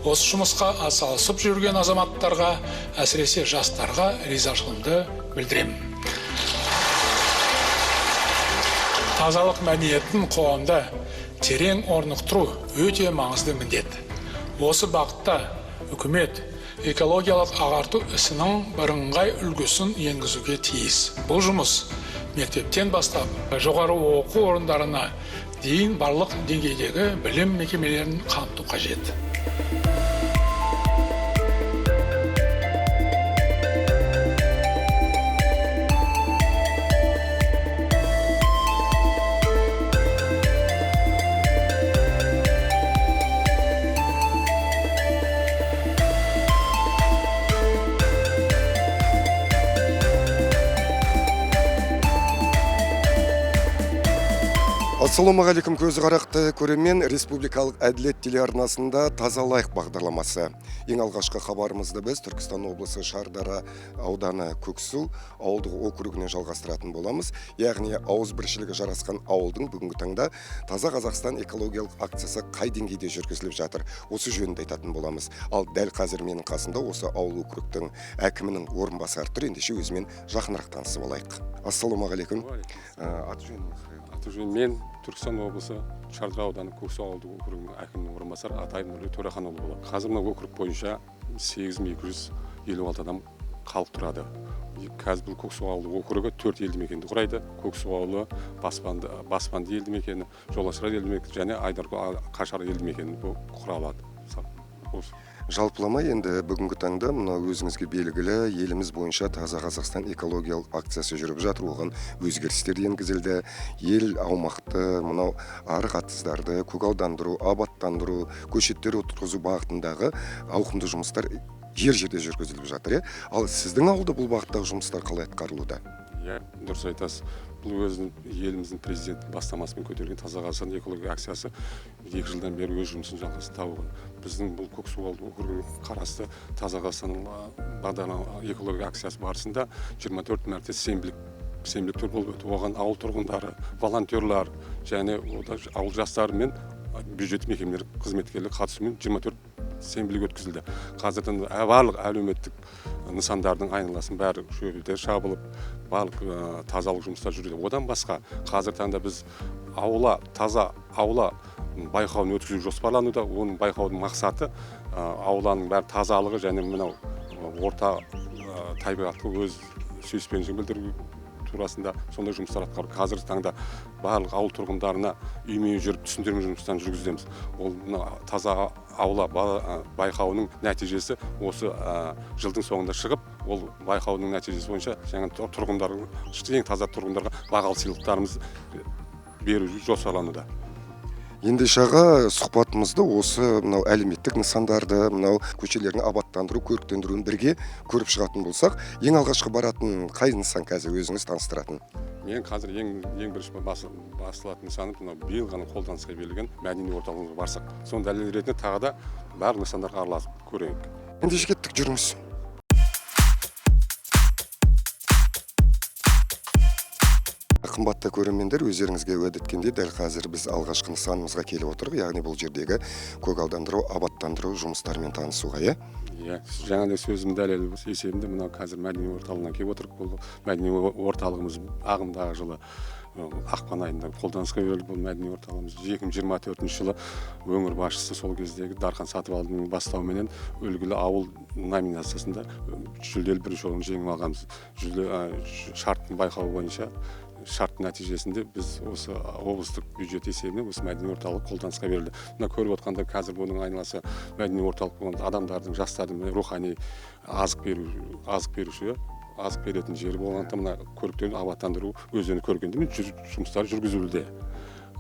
Осы жұмысқа атсалысып жүрген азаматтарға, әсіресе жастарға ризашылығымды білдіремін. Тазалық мәдениетін қоғамда терең орнықтыру өте маңызды міндет. Осы бағытта үкімет экологиялық ағарту ісінің бірыңғай үлгісін енгізуге тиіс. Бұл жұмыс мектептен бастап жоғары оқу орындарына дейін барлық деңгейдегі білім мекемелерін қамту қажет. Ассалаумағалейкум, көзі қарақты көрермен, республикалық әділет телеарнасында Тазалайық бағдарламасы. Ең алғашқы хабарымызды біз Түркістан облысы Шардара ауданы Көксу ауылдық округінен жалғастыратын боламыз. Яғни ауызбіршілігі жарасқан ауылдың бүгінгі таңда Таза Қазақстан экологиялық акциясы қай деңгейде жүргізіліп жатыр, осы жөнінде айтатын боламыз. Ал дәл қазір менің қасымда осы ауыл округтің әкімінің орынбасары тұр. Ендеше өзімен жақынырақ танысып алайық. Ассалаумағалейкум. Аты жөніңіз? Аты жөнім мен Түркістан облысы Шардара ауданы Көксу ауылдық округінің әкімінің орынбасары Атаев Нұрлыбек Төреханұлы болады. Қазір мына округ бойынша 8256 адам халық тұрады. Қазір бұл Көксу ауылдық округі 4 елді мекенді құрайды. Көксу ауылы, Баспанды елді мекені, Жолашырар елді мекені және Айдаркөл Қашар елді мекені құралады. Осы. Жалпылама енді бүгінгі таңда мына өзіңізге белгілі еліміз бойынша Таза Қазақстан экологиялық акциясы жүріп жатыр. Оған өзгерістер енгізілді. Ел аумақты мынау арық атыздарды көгалдандыру, абаттандыру, көшеттер отырғызу бағытындағы ауқымды жұмыстар жер-жерде жүргізіліп жатыр. Ал сіздің ауылда бұл бағыттағы жұмыстар қалай атқарылуда? Иә, дұрыс айтасыз. Бұл өзінің еліміздің президенті бастамасымен көтерген Таза Қазақстан экология акциясы 2 жылдан бері өз жұмысын жалғасын табуда. Біздің бұл Көксу ауылдық округіне қарасты Таза Қазақстан бағдарлама экология акциясы барысында 24 мәрте сенбіліктер болып өтті. Оған ауыл тұрғындары, волонтерлар және ауыл жастары мен бюджет мекемелері қызметкерлері қатысуымен 24 сенбілік өткізілді. Қазірден барлық әлеуметтік нысандардың айналасын бәрі шөптер шабылып, барлық тазалық жұмыстары жүруде. Одан басқа қазіргі таңда біз таза аула байқауын өткізу жоспарлануда. Оның байқаудың мақсаты ауланың бәрі тазалығы және мынау орта табиғатқа өз сүйіспеншілігін білдіру турасында сондай жұмыстар атқару. Қазіргі таңда барлық ауыл тұрғындарына үйме-үй жүріп түсіндірме жұмыстарын жүргіземіз. Ол мына таза аула байқауының нәтижесі осы жылдың соңында шығып, ол байқаудың нәтижесі бойынша жаңа тұрғындардың, ең таза тұрғындарға бағалы сыйлықтарымыз беру жоспарлануда. Ендеше аға, сұхбатымызды осы мынау әлеуметтік нысандарды, мынау көшелерін абаттандыру, көріктендіруін бірге көріп шығатын болсақ, ең алғашқы баратын қай нысан қазір өзіңіз таныстыратын? Мен қазір ең бірінші басылатын нысаным мынау биыл ғана қолданысқа берілген мәдени орталығымызға барсақ, соның дәлел ретінде тағы да барлық нысандарға араласып көрейік. Ендеше кеттік, жүріңіз. Қымбатты көрермендер, өздеріңізге уәде еткендей, дәл қазір біз алғашқы нысанымызға келіп отырмыз, яғни бұл жердегі көгалдандыру, абаттандыру жұмыстарымен танысуға, иә? Иә, жаңа да сөзім дәлел есебінде мынау қазір мәдени орталығына келіп отырмыз. Бұл мәдени орталығымыз ағымдағы жылы ақпан айында қолданысқа берілді. Бұл мәдени орталығымыз 2024 жылы өңір басшысы сол кездегі Дархан Сатыбалдының бастауыменен үлгілі ауыл номинациясында жүлделі бірінші орын жеңіп алғанбыз. Шарттың байқауы бойынша шарт нәтижесінде біз осы облыстық бюджет есебінен осы мәдени орталық қолданысқа берілді. Мына көріп отқанда қазір бұның айналасы мәдени орталық болғанда адамдардың, жастардың рухани азық беруші, азық беретін жері болғандықтан мына көріктерін абаттандыру өздеріне көргенде жұмыстар жүргізілуде.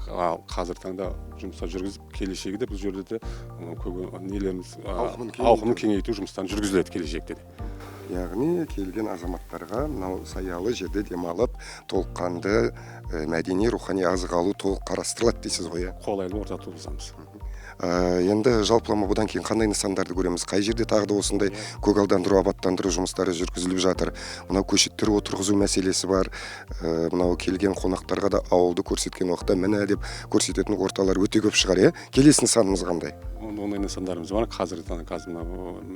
Ал қазіргі таңда жұмыстар жүргізіп, келешегі де бұл жерде де, нелеріміз, Ауқымын кеңейту. ауқымын кеңейту жұмыстарын жүргізіледі келешекте де. Яғни келген азаматтарға мынау саялы жерде демалып, толыққанды мәдени, рухани азық алу толық қарастырылады дейсіз ғой, иә? Қолайлы орта туғызамыз. Енді жалпылама бұдан кейін қандай нысандарды көреміз? Қай жерде тағы да осындай көгалдандыру, абаттандыру жұмыстары жүргізіліп жатыр? Мынау көшеттер отырғызу мәселесі бар. Мынау келген қонақтарға да ауылды көрсеткен уақытта міне деп көрсететін орталар өте көп шығар, иә? Келесі нысанымыз қандай? Оның Ондай нысандарымыз бар. Қазіргі таңда қазір мына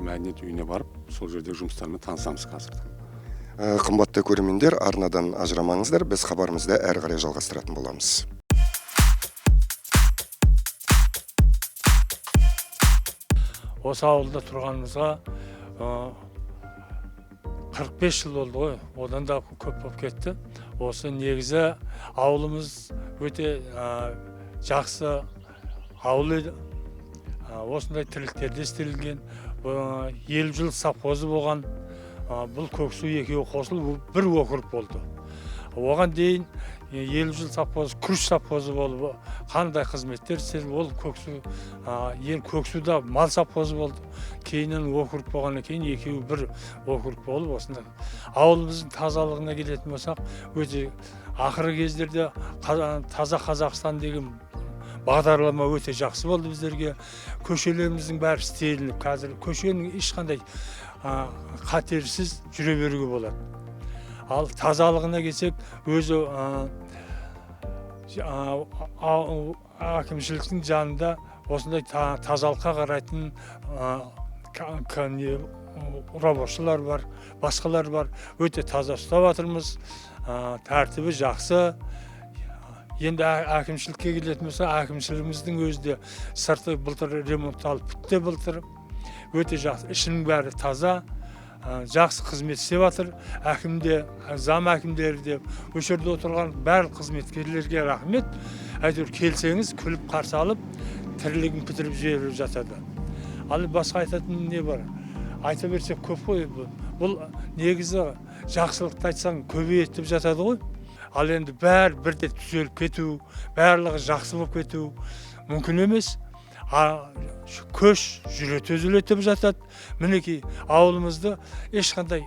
мәдениет үйіне барып, сол жерде жұмыстармен танысамыз қазіргі таңда. Қымбатты көрермендер, арнадан ажырамаңыздар, біз хабарымызды әрі қарай жалғастыратын боламыз. Осы ауылда тұрғанымызға 45 жыл болды ғой, одан да көп болып кетті. Осы негізі ауылымыз өте жақсы ауыл еді. Осындай тірліктерде істелінген, 50 жыл совхозы болған. Бұл Көксу екеуі қосылып бір округ болды. Оған дейін 50 жыл совхозы, күріш совхозы болып, қандай қызметтер істеліп, ол Көксу, ел Көксуда мал совхозы болды. Кейіннен округ болғаннан кейін екеуі бір округ болып, осындай. Ауылымыздың тазалығына келетін болсақ, өте ақырғы кездерде Таза Қазақстан деген бағдарлама өте жақсы болды біздерге. Көшелеріміздің бәрі істелініп, қазір көшенің ешқандай қатерсіз жүре беруге болады. Ал тазалығына келсек, өзі әкімшіліктің жанында осындай тазалыққа қарайтын рабочылар бар, басқалар бар. Өте таза ұстап жатырмыз, тәртібі жақсы. Енді әкімшілікке келетін болса, әкімшілігіміздің өзі де сырты былтыр ремонтталып бітті былтыр. Өте жақсы, ішінің бәрі таза, жақсы қызмет істеп жатыр. Әкім де, зам әкімдері де, осы жерде отырған барлық қызметкерлерге рахмет. Әйтеуір келсеңіз күліп қарсы алып, тірлігін бітіріп жіберіп жатады. Ал басқа айтатын не бар? Айта берсек көп қой. Бұл негізі жақсылықты айтсаң көбейеді деп жатады ғой. Ал енді бәрі бірде түзеліп кету, барлығы жақсы болып кету мүмкін емес. Көш жүре төзеледі деп жатады. Мінекей ауылымызды ешқандай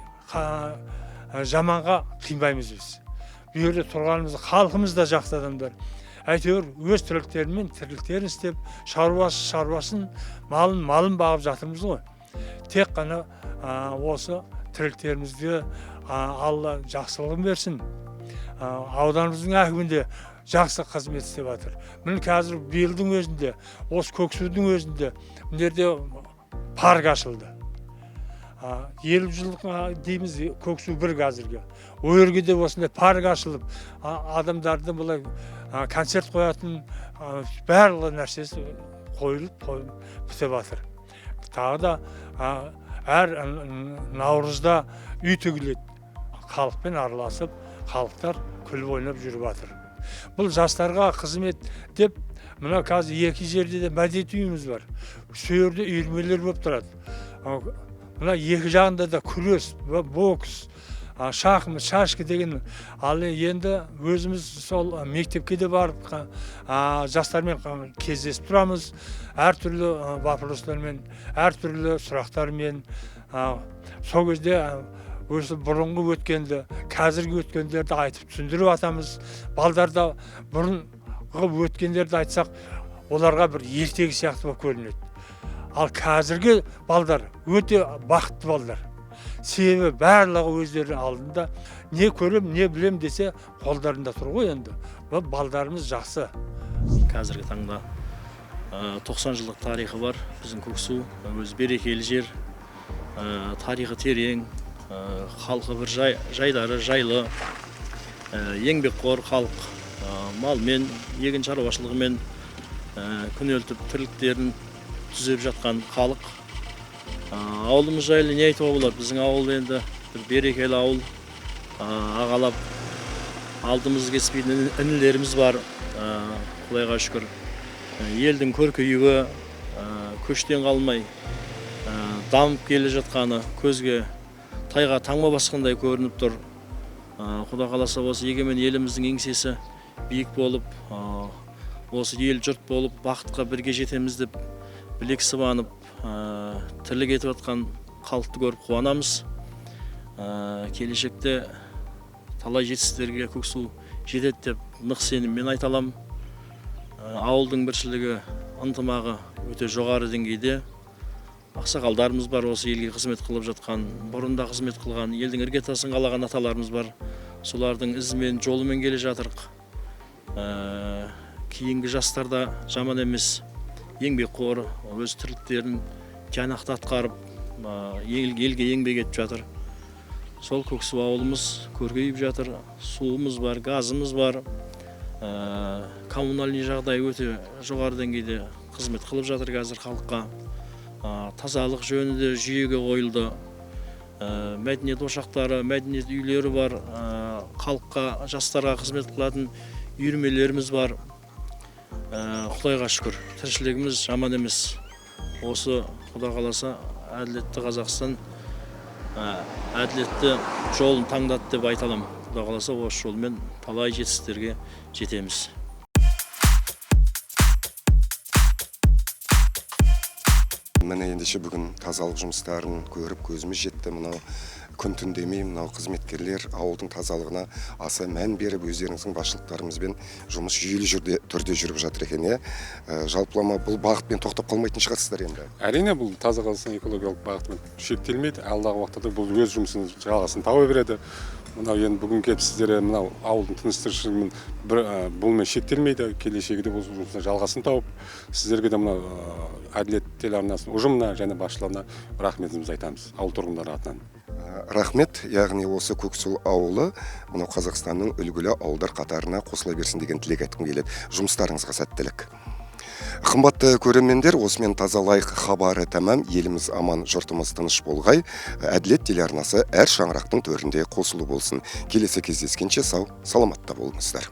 жаманға қимаймыз біз. Бұл жерде тұрғанымыз халқымыз да жақсы адамдар. Әйтеуір өз тірліктерімен тірліктерін істеп, шаруасы шаруасын, малын малын бағып жатырмыз ғой. Тек қана осы тірліктерімізге Алла жақсылығын берсін. Ауданымыздың әкімі де жақсы қызмет істеп жатыр. Міне қазір биылдың өзінде, осы Көксудың өзінде мына жерде парк ашылды. 50 жылдық дейміз Көксу бір қазіргі. Ол жерге де осындай парк ашылып, адамдарды былай, концерт қоятын, барлық нәрсесі қойылып, бітіп жатыр. Тағы да, әр наурызда үй тігіледі. Халықпен араласып, халықтар күліп ойнап жүріп жатыр. Бұл жастарға қызмет деп, мына қазір екі жерде де мәдениет үйіміз бар. Сол жерде үйірмелер болып тұрады. Мына екі жағында да күрес, бокс, шахмат, шашка деген. Ал енді өзіміз сол мектепке де барып, жастармен кездесіп тұрамыз. Әртүрлі вопростармен, әртүрлі сұрақтармен. Сол кезде өзі бұрынғы өткенді, қазіргі өткендерді айтып түсіндіріп атамыз. Балдарда бұрынғы өткендерді айтсақ, оларға бір ертегі сияқты болып көрінеді. Ал қазіргі балдар өте бақытты балдар. Себебі барлығы өздерінің алдында не көрем, не білем десе қолдарында тұр ғой енді. Бұл балдарымыз жақсы. Қазіргі таңда 90 жылдық тарихы бар біздің Көксу, өзі берекелі жер, тарихы терең, халқы бір жайдары жайлы, еңбекқор халық, малмен, егін шаруашылығымен, күнелтіп тірліктерін түзеп жатқан халық. Ауылымыз жайлы не айтуға болады? Біздің ауыл енді бір берекелі ауыл. Ағалап алдымыз кеспейтін інілеріміз бар, Құдайға шүкір. Елдің көркеюі, көштен қалмай, дамып келе жатқаны көзге тайға таңба басқандай көрініп тұр. Құда қаласа осы егемен еліміздің еңсесі биік болып, осы ел жұрт болып бақытқа бірге жетеміз деп білек сыбанып, тірлік етіп жатқан халықты көріп қуанамыз. Келешекте талай жетістіктерге Көксу жетеді деп нық сеніммен айта аламын. Ауылдың біршілігі, ынтымағы өте жоғары деңгейде. Ақсақалдарымыз бар, осы елге қызмет қылып жатқан, бұрында қызмет қылған, елдің іргетасын қалаған аталарымыз бар. Солардың ізімен, жолымен келе жатырық. Кейінгі жастар да жаман емес. Еңбекқор, өз тірліктерін тиянақты атқарып, елге еңбек етіп жатыр. Сол Көксу ауылымыз көркейіп жатыр. Суымыз бар, газымыз бар. Коммунальный жағдай өте жоғары деңгейде қызмет қылып жатыр қазір халыққа. Тазалық жөні де жүйеге қойылды. Мәдениет ошақтары, мәдениет үйлері бар. Халыққа, жастарға қызмет қылатын үйірмелеріміз бар. Құдайға шүкір, тіршілігіміз жаман емес. Осы Құда қаласа әділетті Қазақстан әділетті жолын таңдады деп айта аламын. Құда қаласа осы жолмен талай жетістіктерге жетеміз. Міне ендеше бүгін тазалық жұмыстарын көріп көзіміз жетті. Мынау күн түн демей мынау қызметкерлер ауылдың тазалығына аса мән беріп, өздеріңіздің басшылықтарымызбен жұмыс жүйелі түрде жүріп жатыр екен, иә. Жалпылама бұл бағытпен тоқтап қалмайтын шығарсыздар енді. Әрине, бұл Таза Қазақстан экологиялық бағытымен шектелмейді. Алдағы уақытта да бұл өз жұмысын жалғасын таба береді. Мынау енді бүгін келіп сіздер мынау ауылдың тыныс тіршілігімен бір бұнымен шектелмейді. Келешегі де бұл жұмысына жалғасын тауып, сіздерге де мынау Әділет телеарнасының ұжымына және басшыларына рахметімізді айтамыз ауыл тұрғындары атынан. Рахмет, яғни осы Көксу ауылы мынау Қазақстанның үлгілі ауылдар қатарына қосыла берсін деген тілек айтқым келеді. Жұмыстарыңызға сәттілік. Қымбатты көрермендер, осымен Тазалайық хабары тәмам. Еліміз аман, жұртымыз тыныш болғай. Әділет телеарнасы әр шаңырақтың төрінде қосылу болсын. Келесі кездескенше сау, саламатта болыңыздар.